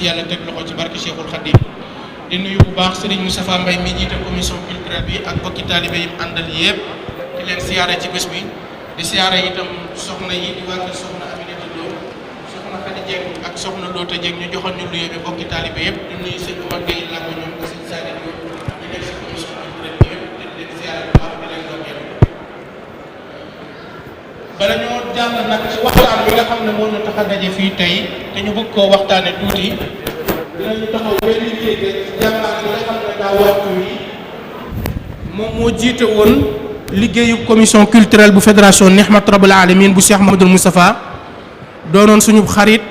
si yàlla teg loxo ci barke Cheikhul Khadim di nuyu bu baax Serigne Moustapha Mbaye mi jiite commission culturelle bi ak bokki taalibe yi àndal yëpp di leen siyaare ci bés bi di siyaare itam soxna yi di wàggal soxna Aminata Lo soxna Khady Dieng ak soxna Loota Dieng ñu joxoon ñu nuyoo bi bokki taalibe yëpp di nuyu sëñ Omar Gueye làkk ñoom ak sëñ Sadio ñu nekk si commission culturelle bi yëpp di leen siyaare bu baax di leen dokkeel bala ñoo jàll nag ci waxtaan bi nga xam ne moo ñu tax a daje fii tey te ñu bëgg koo waxtaane tuuti dinañu taxaw benn liggéey ci jàmbaar bi nga xam ne daa waxtu wi moom moo jiite woon liggéeyu commission culturelle bu fédération Nihmat Rabbil Alamin bu Cheikh Mouhamadoul Moustapha doonoon suñu xarit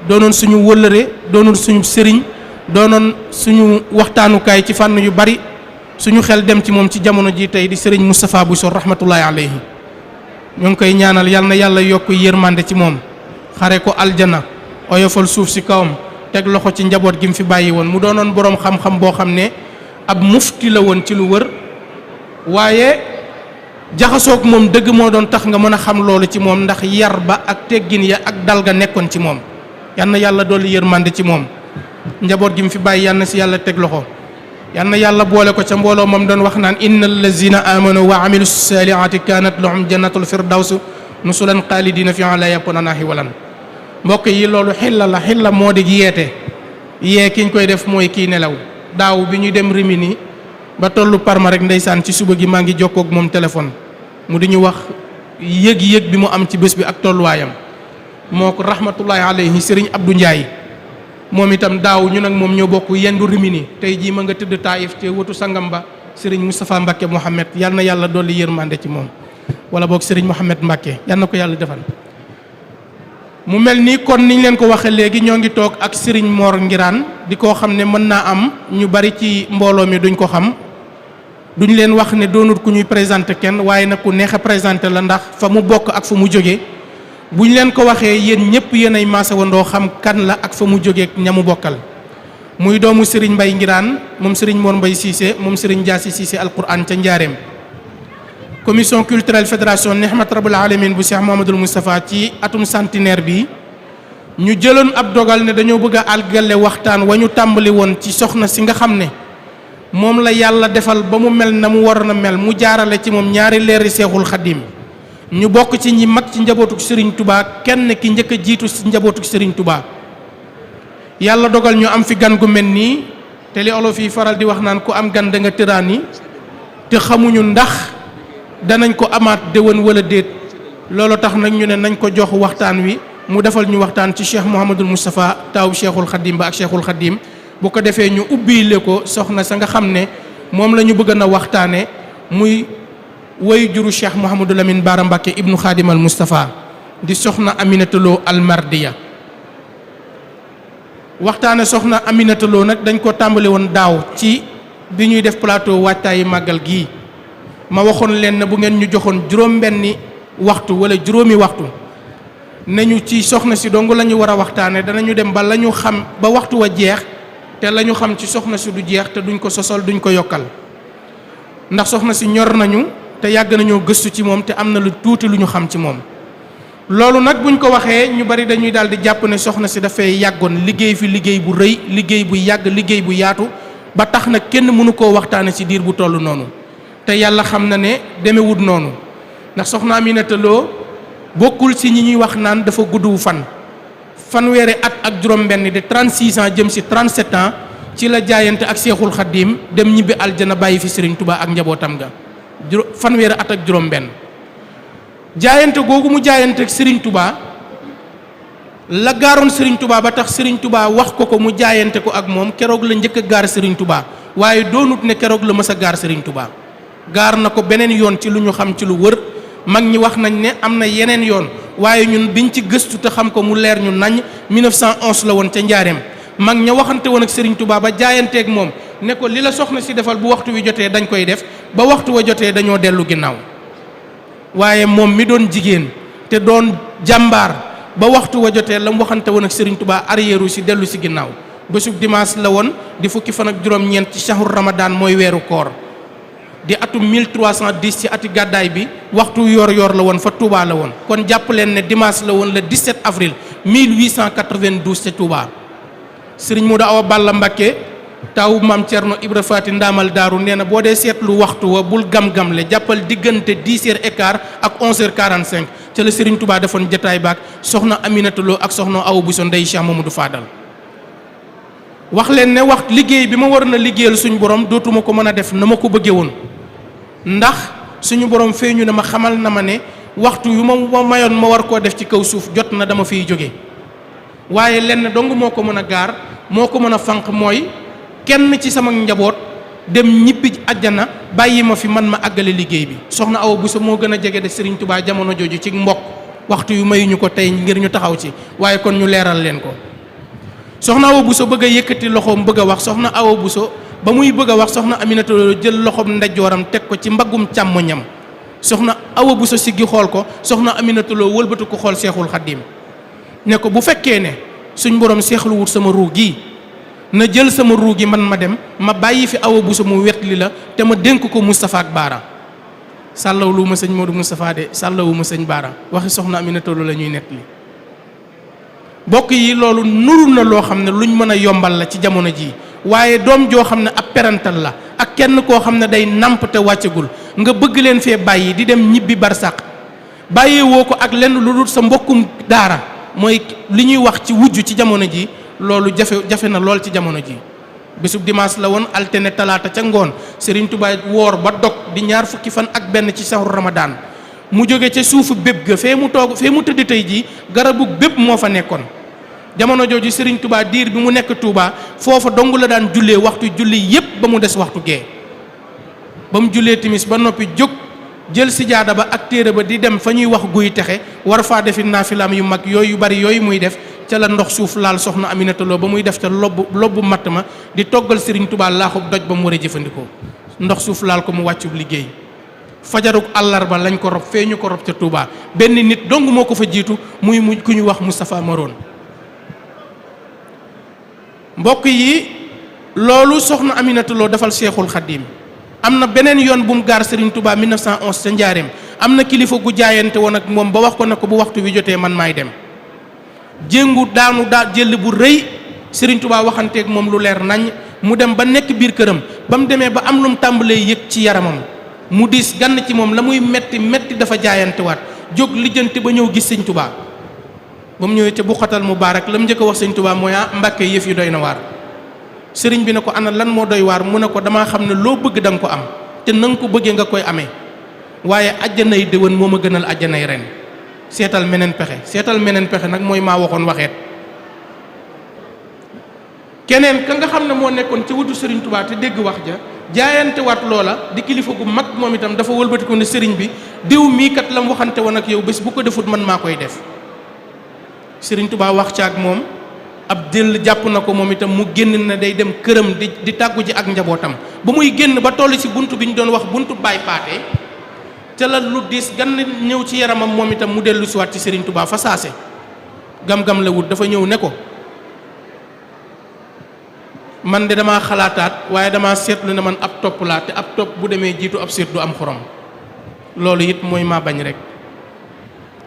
doonoon suñu wëllëre doonoon suñu sëriñ doonoon suñu waxtaanukaay ci fànn yu bari suñu xel dem ci moom ci jamono ji tey di sëriñ Moustapha Bousso rahmatullahi alayhi ñoo ngi koy ñaanal yal na yàlla yokk yërmande ci moom xare ko aljana oyofal suuf si kawam teg loxo ci njaboot gi mu fi bàyyi woon mu doonoon boroom xam-xam boo xam ne ab mufti la woon ci lu wër waaye jaxasoog moom dëgg moo doon tax nga mën a xam loolu ci moom ndax yar ba ak teggin ya ak dal ga nekkoon ci moom yal na yàlla dolli yërmande ci moom njaboot gi mu fi bàyyi yal na si yàlla teg loxo yal na yàlla boole ko ca mbooloo moom doon wax naan inna allazina amanu wa amilu salihati kanat lahum jannatul firdaws nusulan xaalidina fiha la yakuna hiwalan mbokk yi loolu xilla moo di yeete yee kiñ koy def mooy kii nelaw daaw bi ñuy dem Rimini ba tollu Parma rek ndeysaan ci suba gi maa ngi jokkoog moom téléphone mu di ñu wax yëg-yëg bi mu am ci bés bi ak tolluwaayam moo ko rahmatullahi alayhi Serigne Abdou Ndiaye moom itam daaw ñu nag moom ñoo bokk yendu Rimini tey jii ma nga tëdd Taïf te wëtu sangam ba Serigne Moustapha Mbacke Mohamed yal na yàlla dolli yërmande ci moom wala boog Serigne Mohamed Mbacke yal na ko yàlla defal. mu mel ni kon niñ leen ko waxee léegi ñoo ngi toog ak Serigne Mor Ngiraan di koo xam ne mën naa am ñu bari ci mbooloo mi duñ ko xam duñ leen wax ne doonut ku ñuy présenté kenn waaye nag ku neex a présenté la ndax fa mu bokk ak fa mu jógee buñ leen ko waxee yéen ñëpp yéen ay maase wandoo xam kan la ak fa mu jógee ña mu bokkal muy doomu Serigne Mbaye Ngiraan moom Serigne Mor Mbaye Cissé moom Serigne Diassi Cissé alquran ca Njaareem. commission culturelle fédération Nihmat Rabbil Alamin bu Cheikh Mouhamadoul Moustapha ci atum centenaire bi ñu jëloon ab dogal ne dañoo bëgg a àggale waxtaan wa ñu tàmbali woon ci soxna si nga xam ne moom la yàlla defal ba mu mel na mu waroon a mel mu jaarale ci moom ñaari leeri Seexul Xadim ñu bokk ci ñi mag ci njabootuk Serigne Touba kenn ki njëkk a jiitu ci njabootuk Serigne Touba yàlla dogal ñu am fi gan gu mel nii te li olof yi faral di wax naan ku am gan da nga tëraan yi te xamuñu ndax danañ ko amaat déwén wala déet loolu tax nag ñu ne nañ ko jox waxtaan wi mu defal ñu waxtaan ci Cheikh Mouhamadoul Moustapha taaw Cheikhul Khadim ba ak Cheikhul Khadim bu ko defee ñu ubbiile ko soxna sa nga xam ne moom la ñu bëgg na waxtaane muy way juru Cheikh Mouhamadou Lamine Bara Mbacké ibnu Khadim al Moustapha di soxna Aminata Lo al Mardiya waxtaane soxna Aminata Lo nag dañ ko tàmbali woon daaw ci bi ñuy def plateau waajtaayi màggal gii ma waxoon leen ne bu ngeen ñu joxoon juróom-benni waxtu wala juróomi waxtu nañu ci soxna si dong la ñu war a waxtaane danañu dem ba la ñu xam ba waxtu wa jeex te la ñu xam ci soxna si du jeex te duñ ko sosol duñ ko yokkal ndax soxna si ñor nañu te yàgg nañoo gëstu ci moom te am na lu tuuti lu ñu xam ci moom loolu nag buñ ko waxee ñu bari dañuy daal di jàpp ne soxna si dafay yàggoon liggéey fi liggéey bu rëy liggéey bu yàgg liggéey bu yaatu ba tax na kenn mënu koo waxtaane ci diir bu toll noonu te yàlla xam na ne demewut noonu ndax soxna Aminata Lo bokkul ci ñi ñuy wax naan dafa guddu fanweeri at ak juróom-benn de 36 ans jëm ci 37 ans ci la jaayante ak Seexul Xaddiim dem ñibbi aljana bàyyi fi Serigne Touba ak njabootam ga fanweeri at ak juróom-benn jaayante googu mu jaayante ak Serigne Touba la gaaroon Serigne Touba ba tax Serigne Touba wax ko mu jaayante ko ak moom keroog la njëkk a gaar Serigne Touba waaye doonut ne keroog la mës a gaar Serigne Touba. gaar na ko beneen yoon ci lu ñu xam ci lu wër mag ñi wax nañ ne am na yeneen yoon waaye ñun biñ ci gëstu te xam ko mu leer ñu nañ 1911 la woon ca Njaareem mag ña waxante woon ak Serigne Touba ba jaayanteeg moom ne ko li la soxna si defal bu waxtu wi jotee dañ koy def ba waxtu wa jotee dañoo dellu ginnaaw waaye moom mi doon jigéen te doon jàmbaar ba waxtu wa jotee la mu waxante woon ak Serigne Touba arrière si dellu si ginnaaw bésub dimanche la woon di fukki fan ak juróom-ñeent ci shahru Ramadan mooy weeru koor di atum 1310 ci ati gàddaay bi waxtu yor-yor la woon fa Touba la woon kon jàpp leen ne dimanche la woon le 17 avril 1892 ca Touba sëriñ Modou Awa Balla Mbacké taw maam Thierno Ibra Faati ndaamal daaru nee na boo dee seetlu waxtu wa bul gam-gamle jàppal diggante 10h15 ak 11h45 ca la sëriñ Touba defoon jataay baak soxna Aminata Lo ak soxna Awa Bousso ndey Cheikh Mamadou Fadal wax leen ne wax liggéey bi ma war na liggéeyal suñu borom dootuma ko mën a def na ma ko bëggee woon ndax suñu borom feeñu na ma xamal na ma ne waxtu yu ma mayoon ma war koo def ci kaw suuf jot na dama fiy jóge waaye lenn dong moo ko mën a gaar moo ko mën a fànq mooy kenn ci sama njaboot dem ñibbi àjjana bàyyi ma fi man ma àggale liggéey bi soxna Awa Bousso moo gën a jege de Serigne Touba jamono jooju ci mbokk waxtu yu mayuñu ko tey ngir ñu taxaw ci waaye kon ñu leeral leen ko soxna Awa Bousso bëgg a yëkkati loxoom bëgg a wax soxna Awa Bousso ba muy bëgg a wax soxna Aminata Lo jël loxoom ndeyjooram teg ko ci mbaggum càmmoñam soxna Awa Bousso siggi xool ko soxna Aminata Lo wëlbatu ko xool Seexul Xaddim ne ko bu fekkee ne suñ borom seexlu wut sama ruu gi na jël sama ruu gi man ma dem ma bàyyi fi Awa Bousso mu wet li la te ma dénk ko Moustapha ak Baara sàllaw lu ma sëñ Modou Moustapha de sàllawu ma sëñ Baara waxi soxna Aminata Lo la ñuy nett li mbokk yi loolu nuru na loo xam ne luñ mën a yombal la ci jamono jii waaye doom joo xam ne ab perantal la ak kenn koo xam ne day namp te wàccagul nga bëgg leen fee bàyyi di dem ñibbi barsàq bàyyee woo ko ak lenn lu dul sa mbokkum daara mooy li ñuy wax ci wujj ci jamono ji loolu jafe na lool ci jamono ji bésub dimanche la woon altine talaata ca ngoon Serigne Touba woor ba dog di ñaar fukki fan ak benn ci saxru Ramadan mu jóge ca suufu bépp ga fee mu tëdd tey jii garabu bépp moo fa nekkoon jamono jooju Serigne Touba diir bi mu nekk Touba foofa dong la daan jullee waxtu julli yépp ba mu des waxtu gee ba mu jullee timis ba noppi jóg jël sijaada ba ak téere ba di dem fa ñuy wax guy texe war faa defi naafilaam yu mag yooyu yu bari yooyu muy def ca la ndox suuf laal soxna Aminata Lo ba muy def ca lobbu matt ma di toggal Serigne Touba laaxub doj ba mu war a jëfandikoo ndox suuf laal ko mu wàccub liggéey fajaruk àllarba lañ ko rob fee ñu ko rob ca Touba benn nit dong moo ko fa jiitu muy ku ñu wax Moustapha Maroon mbokk yi loolu soxna Aminata Lo defal Seexul Xaddim am na beneen yoon bu mu gaar Serigne Touba 1911 ca Njaareem am na kilifa gu jaayante woon ak moom ba wax ko ne ko bu waxtu wi jotee man maay dem jéngu daanu jël bu rëy Serigne Touba waxanteeg moom lu leer nañ mu dem ba nekk biir këram ba mu demee ba am lu mu tàmbalee yëg ci yaramam mu diis gann ci moom la muy metti dafa jaayantewaat jóg lijjanti ba ñëw gis Sëñ Touba ba mu ñëwee ca bu xatal mubaarak la mu njëkk a wax Sëñ Touba mooy Mbàkke yëf yi doy na waar sëriñ bi ne ko ana lan moo doy waar mu ne ko damaa xam ne loo bëgg da nga ko am te na nga ko bëggee nga koy amee waaye àjjanay déwén moo ma gënal àjjanay ren seetal meneen pexe nag mooy maa waxoon waxeet keneen ka nga xam ne moo nekkoon ca wutu Serigne Touba te dégg wax ja jaayante waat loola di kilifa gu mag moom itam dafa wëlbatiku ne Serigne bi diw mii kat la mu waxante woon ak yow bés bu ko defut man maa koy def Serigne Touba wax ca ak moom ab dëll jàpp na ko moom itam mu génn na day dem këram di tàggu ji ak njabootam ba muy génn ba toll ci bunt bi ñu doon wax buntu baay paate ca la lu diis gan ñëw ci yaramam moom itam mu dellu siwaat ci Serigne Touba fa saase gam-gam la wut dafa ñëw ne ko man de damaa xalaataat waaye damaa seetlu ne man ab topp laa te ab topp bu demee jiitu ab seet du am xorom loolu it mooy maa bañ rek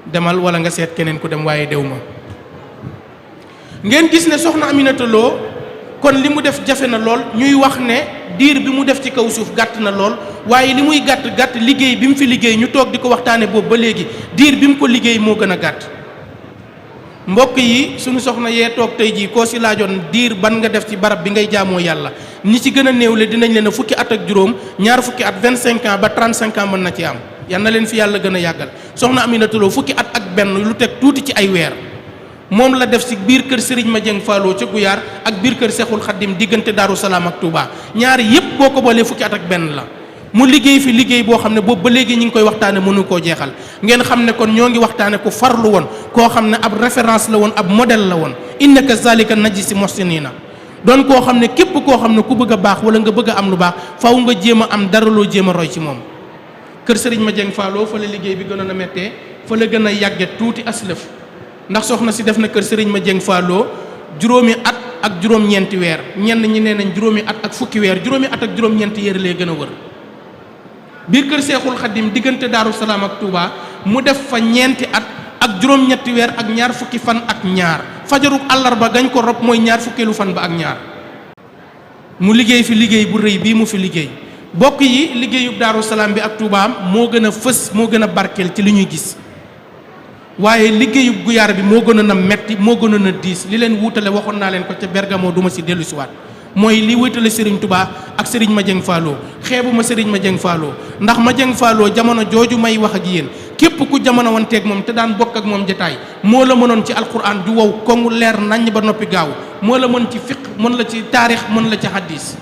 demal wala nga seet keneen ku dem waaye dew ma ngeen gis ne soxna Aminata Lo kon li mu def jafe na lool ñuy wax ne diir bi mu def ci kaw suuf gàtt na lool waaye li muy gàtt liggéey bi mu fi liggéey ñu toog di ko waxtaane boobu ba léegi diir bi mu ko liggéey moo gën a gàtt mbokk yi suñu soxna yee toog tey jii koo si laajoon diir ban nga def ci barab bi ngay jaamoo yàlla ñi ci gën a néewle dinañ leen a fukki at ak juróom ñaar fukki at 25 ans ba 35 ans mën na ci am yal na leen fi yàlla gën a yàggal soxna Aminata Lo fukki at ak benn lu teg tuuti ci ay weer moom la def ci biir kër Serigne Madieng Fallou ca Guyaar ak biir kër Seexul Xaddim diggante Daaru Salaam ak Touba ñaari yépp boo ko boolee fukki at ak benn la mu liggéey fi liggéey boo xam ne boobu ba léegi ñi ngi koy waxtaane mënu koo jeexal ngeen xam ne kon ñoo ngi waxtaane ku farlu woon koo xam ne ab référence la woon ab modèle la woon innaka zalika najisi muhsinina doon koo xam ne képp koo xam ne ku bëgg a baax wala nga bëgg a am lu baax faw nga jéem a am dara loo jéem a roy ci moom kër Serigne Madieng Fallou fa la liggéey bi gënoon a méttee fa la gën a yàgge tuuti aslëf ndax soxna si def na kër Serigne Madieng Fallou juróomi at ak juróom-ñeenti weer ñenn ñi nee nañ juróomi at ak fukki weer juróomi at ak juróom-ñeenti yére lay gën a wër biir kër Seexul Xaddim diggante Daaru Salaam ak Touba mu def fa ñeenti at ak juróom-ñetti weer ak ñaar fukki fan ak ñaar fajaruk àllarba gañ ko rob mooy ñaar fukkeelu fan ba ak ñaar mu liggéey fi liggéey bu rëy bii mu fi liggéey. bokk yi liggéeyub Daaru Salaam bi ak Touba moo gën a fës moo gën a barkeel ci li ñuy gis waaye liggéeyub Guyaar bi moo gënoon a metti moo gënoon a diis li leen wuutale waxoon naa leen ko ca Bergamo duma si dellu siwaat mooy li wutale Serigne Touba ak Serigne Madieng Fallo xeebu ma Serigne Madieng Fallo ndax Madieng Fallo jamono jooju may wax ak yéen képp ku jamono wanteeg moom te daan bokk ak moom jataay moo la mënoon ci alquran ju wow kongu leer naññ ba noppi gaaw moo la mën ci fiq mën la ci taarix mën la ci hadis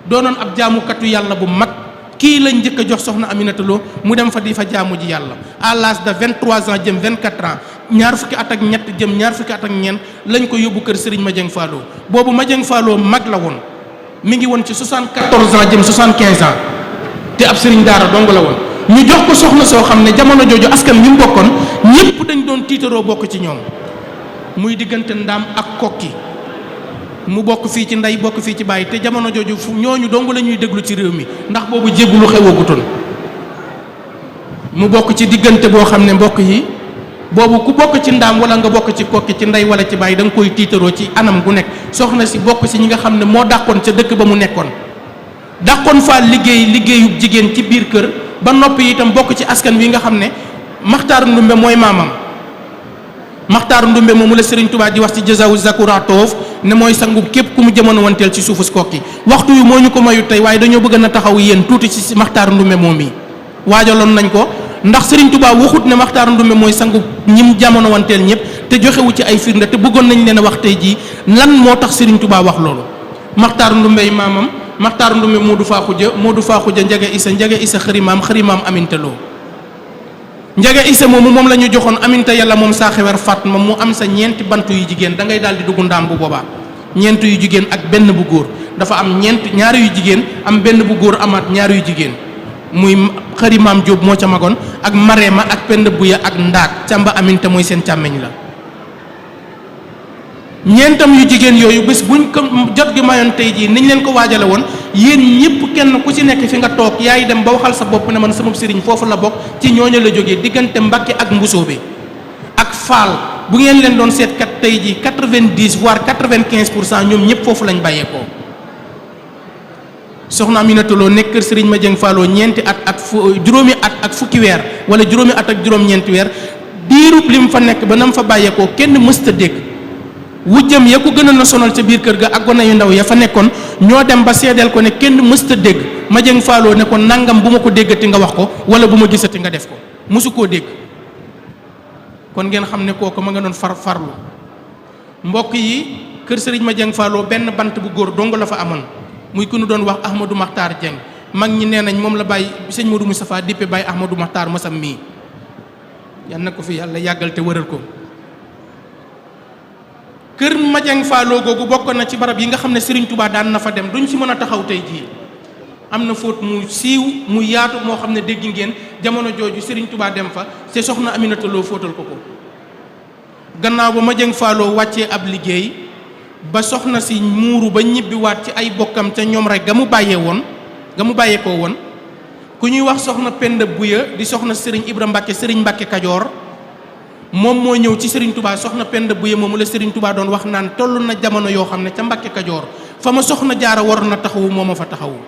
doonoon ab jaamukatu yàlla bu mag kii lañ njëkk a jox soxna Aminata Lo mu dem fa di fa jaamu ji yàlla à l'âge de 23 ans jëm 24 ans ñaar fukki at ak ñett jëm ñaar fukki at ak ñeent lañ ko yóbbu kër Serigne Madieng Fallo boobu Madieng Fallo mag la woon mi ngi woon ci 74 ans jëm 75 ans te ab Serigne daara dong la woon ñu jox ko soxna soo xam ne jamono jooju askan wi mu bokkoon ñëpp dañ doon tiitaroo bokk ci ñoom muy diggante Ndaam ak Kokki mu bokk fii ci ndey bokk fii ci bàyyi te jamono jooju ñooñu dong la ñuy déglu ci réew mi ndax boobu jébbalu xewagutoon mu bokk ci diggante boo xam ne mbokk yi boobu ku bokk ci Ndaam wala nga bokk ci Kokki ci ndey wala ci bàyyi da nga koy tiitaroo ci anam gu nekk soxna si bokk si ñi nga xam ne moo dàqoon ca dëkk ba mu nekkoon dàqoon faa liggéeyub jigéen ci biir kër ba noppi itam bokk ci askan wi nga xam ne Maxtaar Ndumbe mooy maamam Maxtaar Ndumbe moomu la Serigne Touba di wax ci Jazawu Zakura Toof ne mooy sangu képp ku mu jamono wanteel ci suufu Kokki waxtu yu moo ñu ko mayut tey waaye dañoo bëgg na taxaw yéen tuuti ci Maxtaar Ndumbe moom yi waajaloon nañ ko ndax Serigne Touba waxut ne Maxtaar Ndumbe mooy sangu ñim jamono wanteel ñëpp te joxewu ci ay firnde te bëggoon nañ leen a wax tey jii lan moo tax Serigne Touba wax loolu Maxtaar Ndumbe yi maamam Maxtaar Ndumbe Modou Faaxuja Njage Isa xërimaam Aminta Lo Njage Isa moomu moom la ñu joxoon Aminta yàlla moom saa xewer Fatma mu am sa ñeenti bantu yu jigéen da ngay daal di dugg ndaam bu boobaa ñeent yu jigéen ak benn bu góor dafa am ñaari yu jigéen am benn bu góor amaat ñaari yu jigéen muy xërimaam Jóob moo ca magoon ak Mareema ak Penda Buya ak Ndaak Càmba Aminta mooy seen càmmeñ la ñeentam yu jigéen yooyu bés buñ ko jot gi mayoon tey jii niñ leen ko waajale woon yéen ñëpp kenn ku ci nekk fi nga toog yaay dem ba waxal sa bopp ne man sama sëriñ foofu la bokk ci ñooñu la jógee diggante Mbàkke ak Mbusoobe ak Faal bu ngeen leen doon seet kat tey jii 90 voire 95% ñoom ñëpp foofu lañ bàyyeekoo. soxna Aminata Lo nekk kër Serigne Madieng Fallo ñeenti at ak juróomi at ak fukki weer wala juróomi at ak juróom-ñeenti weer diirub lim fa nekk ba nam fa bàyyeekoo kenn mësta dégg. wujjam ya ko gën a sonal ca biir kër ga ak gone yu ndaw ya fa nekkoon ñoo dem ba seedeel ko ne kenn mësta dégg Madieng Fallo ne ko nangam bu ma ko déggati nga wax ko wala bu ma gisati nga def ko mosu koo dégg kon ngeen xam ne kooku ma nga doon farlu mbokk yi kër Serigne Madieng Fallo benn bant bu góor dong la fa amoon muy ku nu doon wax Ahmadou Makhtar Dieng mag ñi nee nañ moom la bàyyi sëñ Modou Moustapha dippe bàyyi Ahmadou Makhtar masam mii yal na ko fi yàlla yàggal te wëral ko. kër Madieng Fallo googu bokk na ci barab yi nga xam ne Serigne Touba daan na fa dem duñ ci mën a taxaw tey jii am na fóot mu siiw mu yaatu moo xam ne dégg ngeen jamono jooju Serigne Touba dem fa te soxna Aminata Lo fóotal ko gannaaw ba Madieng Fallo wàccee ab liggéey ba soxna si muuru ba ñibbiwaat ci ay bokkam ca ñoom rek ga mu bàyyeekoo woon ku ñuy wax soxna Penda Buya di soxna Serigne Ibra Mbacke Serigne Mbacke Kajoor moom moo ñëw ci Serigne Touba soxna Penda Buye moomu la Serigne Touba doon wax naan toll na jamono yoo xam ne ca Mbàkke Kajoor fa ma soxna jaara waroon na taxawu moo ma fa taxawu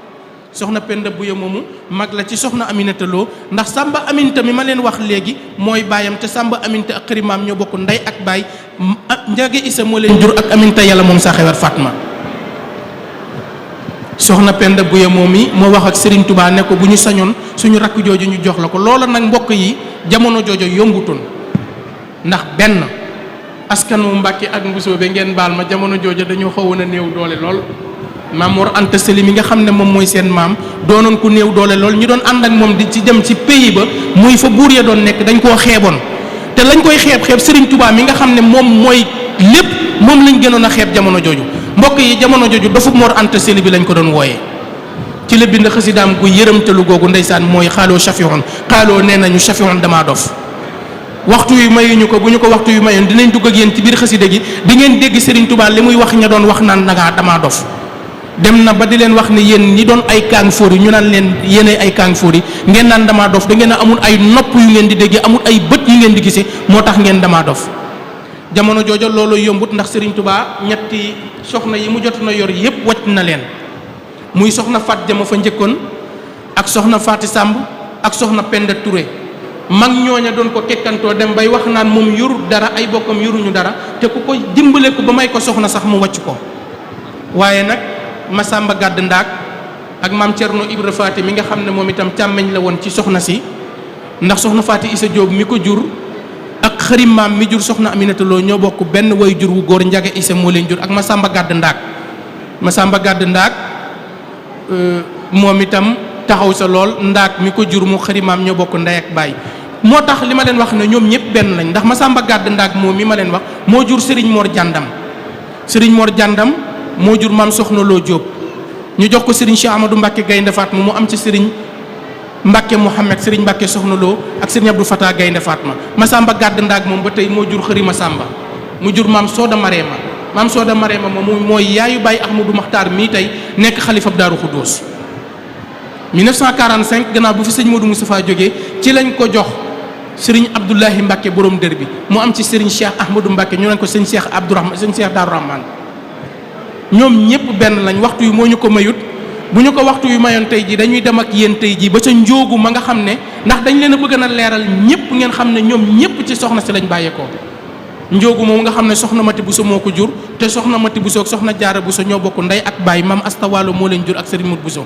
soxna Penda Buye moomu mag la ci soxna Aminata Lo ndax Samba Aminta mi ma leen wax léegi mooy baayam te Samba Aminta ak xërimaam ñoo bokk ndey ak baay Njage Isa moo leen jur ak Aminta yàlla moom saa xewar Fatma soxna Penda Buye moom mi moo wax ak Serigne Touba ne ko bu ñu sañoon suñu rakk jooju ñu jox la ko loola nag mbokk yi jamono jooju yombutoon ndax benn askanu Mbàkke ak Mbusoobe ngeen baal ma jamono jooju dañoo xawoon a néew doole lool Maam Mor Anta Sali mi nga xam ne moom mooy seen maam doonoon ku néew doole lool ñu doon ànd ak moom di ci dem ci pays ba muy fa buur ya doon nekk dañ koo xeeboon te lañ koy xeeb Serigne Touba mi nga xam ne moom mooy lépp moom lañ gënoon a xeeb jamono jooju mbokk yi jamono jooju dafa Mor Anta Sali bi lañ ko doon wooyee ci la bind xasidaam gu yërëmtalu googu ndeysaan mooy xaaloo Chafion xaaloo nee nañu Chafion damaa dof waxtu yu mayuñu ko bu ñu ko waxtu yu mayoon dinañ dugg ak yéen ci biir xasida gi di ngeen dégg Serigne Touba li muy wax ña doon wax naan dangaa damaa dof dem na ba di leen wax ne yéen ñi doon ay kaang fóor yi ñu naan leen yéenay ay kaang fóor yi ngeen naan damaa dof da ngeen a amul ay nopp yu ngeen di déggee amul ay bët yu ngeen di gisee moo tax ngeen damaa dof jamono jooja loolu yombut ndax Serigne Touba ñetti soxna yi mu jot na yor yépp wàcc na leen muy soxna Fat Jama fa njëkkoon ak soxna Faati Samb ak soxna Penda Touré mag ñooña doon ko kekkantoo dem bay wax naan moom yorut dara ay bokkam yoruñu dara te ku ko dimbale ko ba may ko soxna sax mu wàcc ko waaye nag Masamba Gàdd Ndaak ak maam Cerno Ibra Faati mi nga xam ne moom itam càmmeñ la woon ci soxna si ndax soxna Faati Isa Jóob mi ko jur ak xarim maam mi jur soxna Aminata Lo ñoo bokk benn way jur wu góor Njaga Isa moo leen jur ak Masamba Gàdd Ndaak Masamba Gàdd Ndaak moom itam taxaw sa lool Ndaak mi ko jur mu xarim maam ñoo bokk ndey ak baay moo tax li ma leen wax ne ñoom ñëpp benn lañ ndax Masamba Gàdd Ndaak moom mi ma leen wax moo jur Serigne Mor Jàndam Serigne Mor Jàndam moo jur maam Soxna Lo Jóob ñu jox ko Serigne Cheikh Amadou Mbacke Gaynde Fatma mu am ci Serigne Mbacke Mouhamed Serigne Mbacke Soxna Lo ak Serigne Abdou Fatah Gaynde Fatma Masamba Gàdd Ndaak moom ba tey moo jur xëri Masamba mu jur maam Sooda Mareema maam Sooda Mareema moom mooy yaayu Baye Ahmadou Makhtar mii tey nekk xalifab Daaru Xuddoos 1945 gannaaw bu fi sëñ Modou Moustapha jógee ci lañ ko jox Serigne Abdoulahi Mbacke borom dër bi mu am ci Serigne Cheikh Ahmadou Mbacke ñu leen ko sëñ Cheikh Abdourahman sëñ Cheikh Daaru Rahman ñoom ñëpp benn lañ waxtu yu moo ñu ko mayut bu ñu ko waxtu yu mayoon tey jii dañuy dem ak yéen tey jii ba ca njóogu ma nga xam ne ndax dañ leen a bëgg na leeral ñëpp ngeen xam ne ñoom ñëpp ci soxna si lañ bàyyeekoo njóogu moom nga xam ne soxna Mati Bousso moo ko jur te soxna Mati Bousso ak soxna Jaara Bousso ñoo bokk ndey ak baay maam Asta Waalo moo leen jur ak Serigne Mout Bousso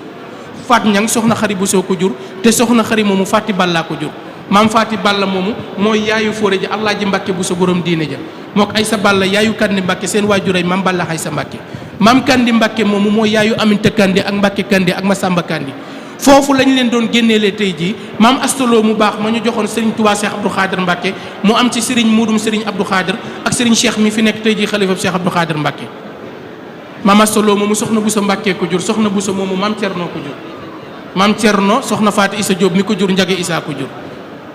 Faat Ñang soxna Xari Bousso ko jur te soxna Xari moomu Faati Balla ko jur maam Faati Balla moomu mooy yaayu fóore ji Alaaji Mbàkke Bousso borom diine ja mook Aysa Balla yaayu Kandi Mbàkke seen waajuray maam Balla Aysa Mbàkke maam Kandi Mbàkke moomu mooy yaayu Aminta Kandi ak Mbàkke Kandi ak Masamba Kandi foofu lañ leen doon génneelee tey jii maam Astoloo mu baax ma ñu joxoon Serigne Touba Cheikh Abdou Khadir Mbàkke mu am ci Serigne Muudum Serigne Abdou Khadir ak Serigne Cheikh mi fi nekk tey jii xalifab Cheikh Abdou Khadir Mbàkke maam Astoloo moomu soxna Bousso Mbàkke ko jur soxna Bousso moomu maam Cerno ko jur maam Cerno soxna Faati Isa Jóob mi ko jur Njage Isa ko jur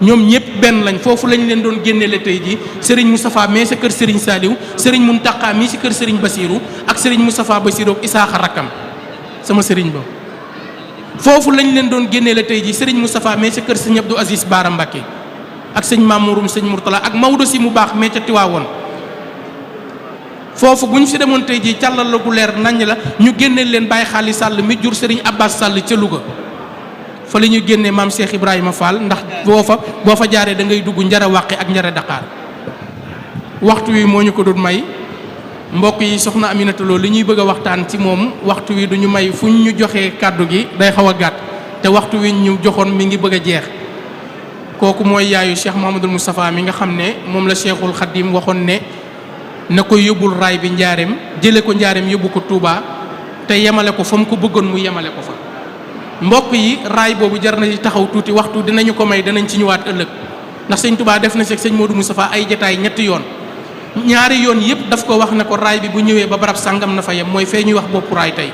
ñoom ñëpp benn lañ foofu lañ leen doon génneele tey jii Serigne Moustapha mais sa kër Serigne Saliou Serigne Mountakha mii si kër Serigne Bassirou ak Serigne Moustapha Bassirou ak Isaaxa rakkam sama Serigne ba foofu lañ leen doon génneele tey jii Serigne Moustapha mais sa kër Serigne Abdou Aziz Baara Mbacké ak sëñ Mamouroum sëñ Mourtala ak Maodo si mu baax mais ca Tiwaawoon foofu bu ñu si demoon tey jii càllal la gu leer nañ la ñu génneel leen Baye Xaali Sall mi jur Serigne Abbas Sall ca Louga fa la ñuy génnee maam Cheikh Ibrahima Fall ndax boo fa jaaree da ngay dugg njara wàqi ak njara Dakar waxtu wi moo ñu ko doon may mbokk yi soxna Aminata Lo li ñuy bëgg a waxtaan ci moom waxtu wi duñu may fu ñu joxee kàddu gi day xaw a gàtt te waxtu wi ñu joxoon mi ngi bëgg a jeex kooku mooy yaayu Cheikh Mouhamadoul Moustapha mi nga xam ne moom la Cheikhul Khadim waxoon ne na ko yóbbul raay bi njaareem jële ko njaareem yóbbu ko Touba te yemale ko fa mu ko bëggoon mu yemale ko fa mbokk yi raay boobu jar na ci taxaw tuuti waxtu dinañu ko may danañ ci ñëwaat ëllëg ndax sëñ Touba def na ci sëñ Modou Moustapha ay jataay ñetti yoon ñaari yoon yëpp daf ko wax ne ko raay bi bu ñëwee ba barab sàngam na fa yem mooy fee ñuy wax boppu raay tey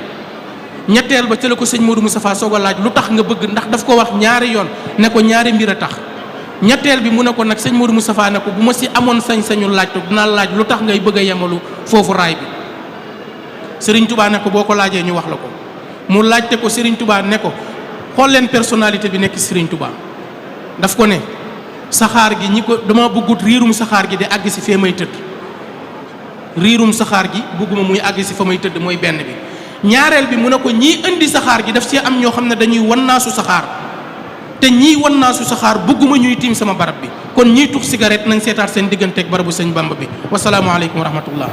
ñetteel ba ci la ko sëñ Modou Moustapha soog a laaj lu tax nga bëgg ndax daf ko wax ñaari yoon ne ko ñaari mbir a tax ñetteel bi mu ne ko nag sëñ Modou Moustapha ne ko bu ma si amoon sañ-sañu laaj to dinaa laaj lu tax ngay bëgg a yemalu foofu raay bi Serigne Touba ne ko boo ko laajee ñu wax la ko mu laajte ko Serigne Touba ne ko xool leen personnalité bi nekk Serigne Touba daf ko ne saxaar gi ñi ko dama bëggut riirum saxaar gi di àgg si fee may tëdd riirum saxaar gi bëgguma muy àgg si fa may tëdd mooy benn bi ñaareel bi mu ne ko ñii indi saxaar gi daf ci am ñoo xam ne dañuy wannaasu saxaar te ñii wannaasu saxaar bëgguma ñuy tiim sama barab bi kon ñiy tux cigarette nañ seetaat seen digganteeg barabu sëñ Bamba bi wasalaamualeykum wa rahmatullah